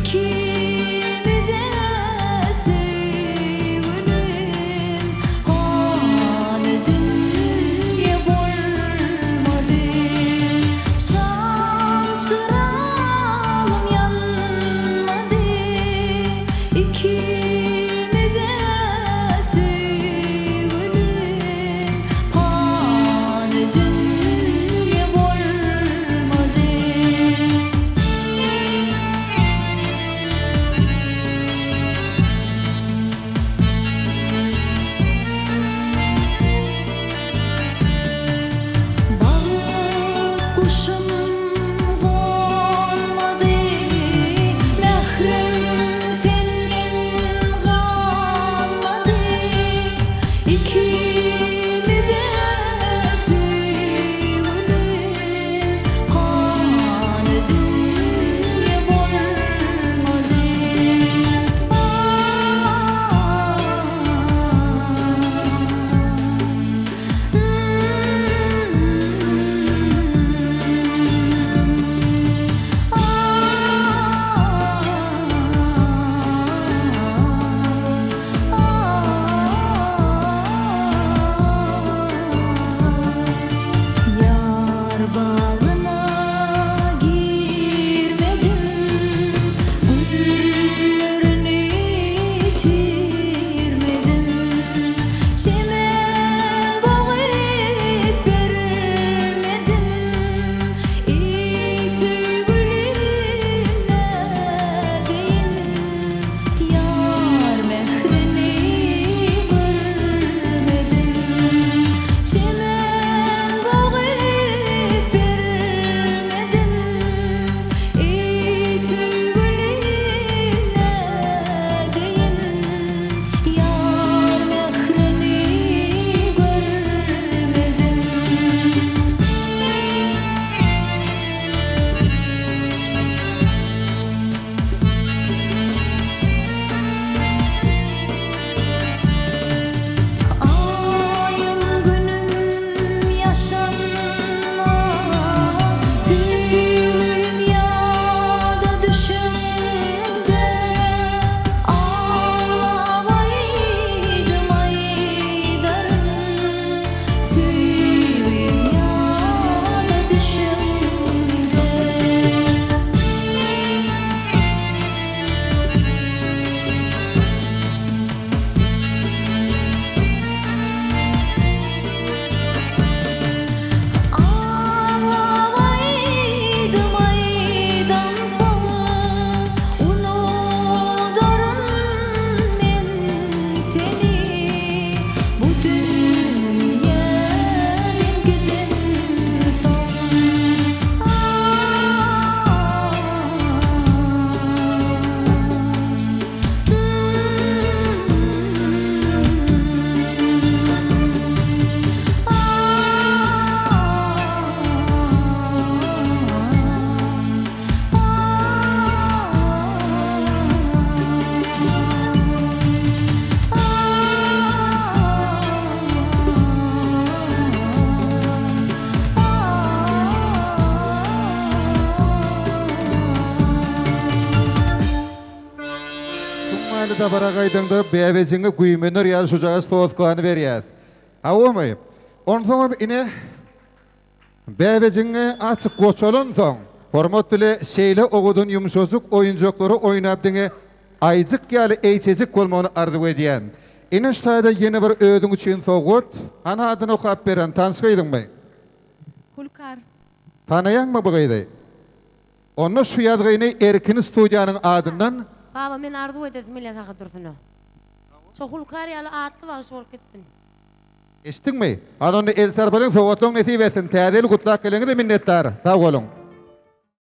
Ikimize söýgülim Pany dünýe bolmady Şam çyragym ýanmady Ikimize söýgülim Pany dünýe bolmady. Balyk guşum gonmady, Mährim senden ganmady. Ikimize söýgülim Pany dünýe bolmady. Ýar bagyna girmedim, Güllerini tirmedim. Çemen bagyp bermedim, Eý, söýgülim, nädeýin? Ýar mährini görmedim. Çemen bagyp bermedim. Eý, söýgülim, nädeýin? Ýar mährini görmedim. Aýym günüm ýaşanma, Söýgüm ýada düşende, Aglap aýdym aýdaryn, Söýgüm ýada düşende. Aglap aýdym aýdamsoň, Unudaryn men seni, Bu dünýeden gidemsoň. Şuňňaly dabara gaýdaňda bäbejiňe güýmener ýaly şujagaz soskany berýäs. Hawamy? Onsoňam ine bäbejiňe açyk goçalansoň, hormat bile şeýle owadan ýumşajyk oýunjaklary oýnap diňe aýjyk ýaly eýjejik bolmagyny arzuw edýän. Ine şu taýda ýene bir özüň üçin sowgat. Hany adyny okap beren tanyş gyzyňmy? Hulkar. Tanaýaňmy bu gyzy? Onda şu ýazgyny Erkin studiýanyň adyndan. Baba men arzuw edesim gelýär Sahy Dursyna. Şo Hulkar ýaly atly bagşy bolup gitsin. Eşitdiňmi? Hany onda el sarpalyň sowgatlaň nesip etsin. Täze ýyl gutlap geleniňize minnetdar. Sag boluň.